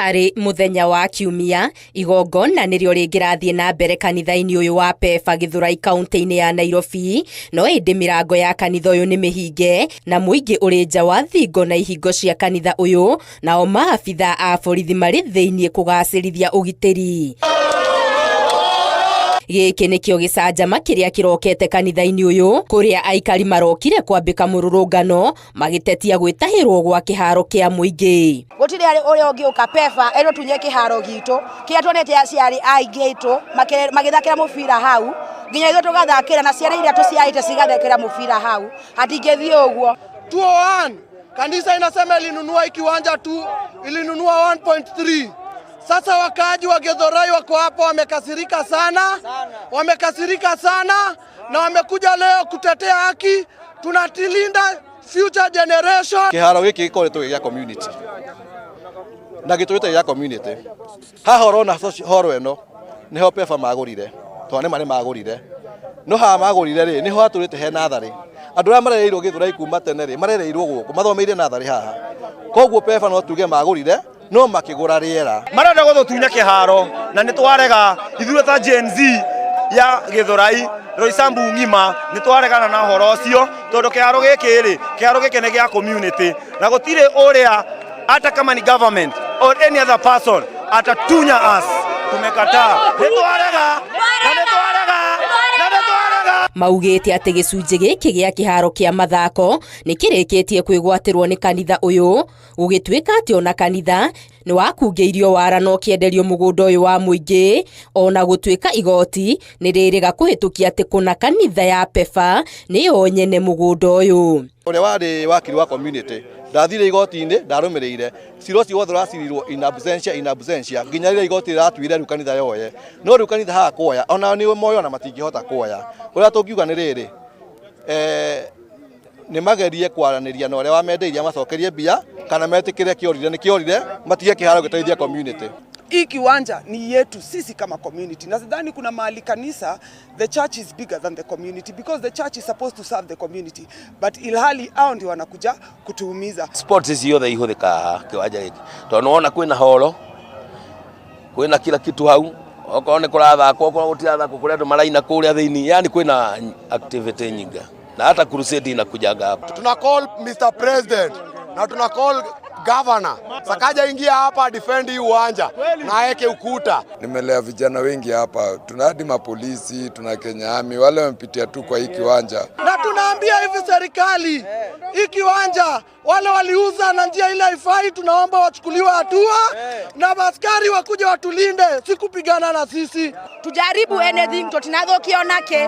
Arĩ mũthenya wa Kiumia, igongona nĩrĩo rĩngĩrathiĩ na mbere kanitha-inĩ ũyũ wa PEFA Githurai, kaunti-inĩ ya Nairobi. No ĩndĩ mĩrango ya kanitha ũyũ nĩ mĩhinge na mũingĩ ũrĩ nja wa thingo na ihingo cia kanitha ũyũ, nao maabitha a borithi marĩ thĩinĩ kũgacĩrithia ũgitĩri. Gĩkĩ nĩkĩo gĩcanjama kĩrĩa kĩrokete kanitha-inĩ ũyũ, kũrĩa aikari marokire kwambĩka mũrũrũngano magĩtetia gwĩtahĩrwo gwa kĩharo kĩa mũingĩ. Gũtirĩ ũrĩa ũngĩũka PEFA ĩrũtunye kĩharo gitũ kĩrĩa tuonete aciari aingĩ aitũ magĩthakĩra mũbira hau, nginya ithuĩ tũgathakĩra na ciana iria tũciarĩte cigathakĩra mũbira hau. Hatingĩthiĩ ũguo. 201 kanisa inasema ilinunua hii kiwanja tu, ilinunua 1.3. Sasa wakaaji wa Githurai wako hapo wamekasirika sana, wamekasirika sana na wamekuja leo kutetea haki. Tunatilinda future generation. Kĩharo gĩkĩ gĩkoretwo gĩ gĩa community na gĩtũrĩte gĩa community. Haha ũrona horo ĩno nĩho PEFA magũrire, tondũ nĩ ma nĩ magũrire, no haha magũrire rĩ, nĩho hatũrĩte he natharĩ. Andũ arĩa marereirwo Gĩthũrai kuma tene rĩ, marereirwo gũkũ, mathomeire natharĩ haha. Koguo PEFA no tuge magũrire no makĩgũra rĩera. Marenda gũtũtunya kĩharo na nĩ twarega. Ithuĩ ta Gen Z ya Gĩthũrai, Roysambu ng'ima, nĩ twaregana na ũhoro ũcio, tondũ kĩharo gĩkĩ rĩ, kĩharo gĩkĩ nĩ gĩa community na gũtirĩ ũrĩa, hata kama ni government or any other person, atatunya us. Tumekataa, nĩ twarega na nĩ twarega na nĩ twarega. Maugĩte atĩ gĩcunjĩ gĩkĩ gĩa kĩharo kĩa mathako nĩ kĩrĩkĩtie kwĩgwatĩrwo nĩ kanitha ũyũ, gũgĩtuĩka atĩ ona kanitha nĩ wakungĩirio wara na ũkĩenderio mũgũnda ũyũ wa mũingĩ, ona gũtuĩka igoti nĩ rĩrĩga kũhĩtũkia atĩ kũna kanitha ya PEFA nĩyo nyene mũgũnda ũyũ. Ũrĩa warĩ wakiri wa community ndathire igoti-inĩ, ndarũmĩrĩire cira ũcio wothe ũracirirwo in absentia, in absentia, nginya rĩrĩa igoti rĩratuire rĩu kanitha yoye. No rĩu kanitha haha kuoya ona nĩ moyo ona matingĩhota kuoya. Ũrĩa tũngiuga nĩ rĩrĩ, nĩ magerie kwaranĩria na ũrĩa wamendeirie, amacokerie mbia kana metĩkĩre kĩorire nĩ kĩorire, matige kĩharo gĩteithie community. Hii kiwanja ni yetu sisi kama community, na sidhani kuna mahali kanisa, the church is bigger than the community, because the church is supposed to serve the community, but ilhali hao ndio wanakuja kutuumiza. Sports ciothe ihũthĩkaga kĩwanja gĩkĩ, tondũ nĩwona kwĩna horo, kwĩna kila kitu hau. Okorwo nĩ kũrathakwo, okorwo gũtirathakwo, kũrĩ andũ maraina kũrĩa thĩinĩ, yani kwĩna activity nyingĩ na hata crusade inakujaga hapa. Tuna call Mr. President na tuna call Governor Sakaja, ingia hapa, defend hii uwanja na aweke ukuta. Nimelea vijana wengi hapa, tuna hadi mapolisi, tuna Kenya Army, wale wamepitia tu kwa hii kiwanja. Na tunaambia hivi serikali, hii kiwanja wale waliuza na njia ile haifai, tunaomba wachukuliwe hatua na askari wakuja watulinde, si kupigana na sisi. Tujaribu anything, tũtinathukia onake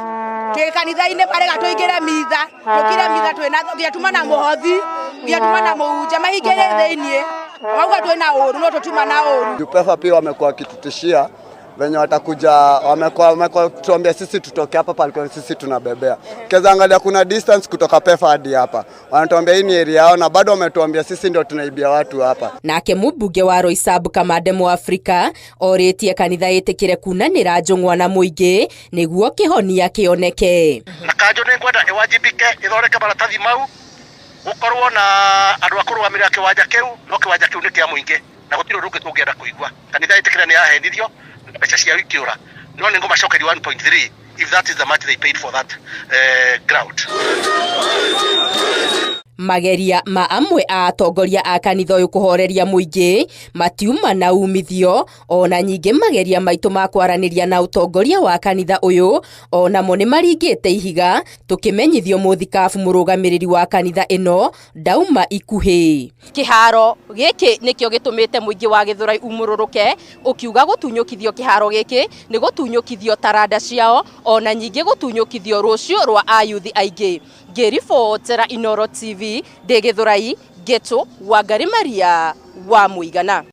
twĩ kanitha-inĩ barega tũingĩre mitha, tũkire mitha twĩna nginya tuma na mũhothi, nginya tuma na mũhunjia mahingĩre thĩiniĩ, mauga twĩna ũru no tũtuma na ũru. PEFA pia wamekuwa wakitutishia venye watakuja, wamekuwa tuambia sisi tutoke hapa palikuwa sisi tunabebea. Ukiweza angalia kuna distance kutoka PEFA hadi hapa, wanatuambia hii ni area yao, na bado wametuambia sisi ndio tunaibia watu hapa. Nake mũmbunge wa Roysambu Kamande Mũafrika orĩtie kanitha ĩtĩkĩre kunanĩra njũng'wa na mũingĩ nĩguo kĩhonia kĩoneke. Na kanjũ nĩ ngwenda ĩwajibike, ĩthondeke maratathi mau, gũkorwo na andũ a kũrũgamĩrĩra kĩwanja kĩu. No kĩwanja kĩu nĩ kĩa mũingĩ na gũtirĩ ũndũ ũngĩ tũngĩenda kũigua. Kanitha ĩtĩkĩre nĩ yahenirio, mbeca ciao ikĩũra, no nĩ ngũmacokeria 1.3 if that is the much they paid for that ground. Mageria ma amwe a atongoria a kanitha ũyũ kũhoreria mũingĩ matiuma na umithio. Ona nyingĩ mageria maitũ ma kwaranĩria na ũtongoria wa kanitha ũyũ onamo nĩ maringĩte ihiga, tũkĩmenyithio mũthikabu mũrũgamĩrĩri wa kanitha ĩno ndauma ikuhĩ. Kĩharo gĩkĩ nĩkĩo gĩtũmĩte mũingĩ wa Gĩthũrai umũrũrũke ũkiuga gũtunyũkithio kĩharo gĩkĩ nĩ gũtunyũkithio taranda ciao, ona nyingĩ gũtunyũkithio rũciũ rwa ayuthi aingĩ. Ngĩribotera Inooro TV ndĩ Gĩthũrai, Ngĩtũ Wangari Maria wa Mũigana.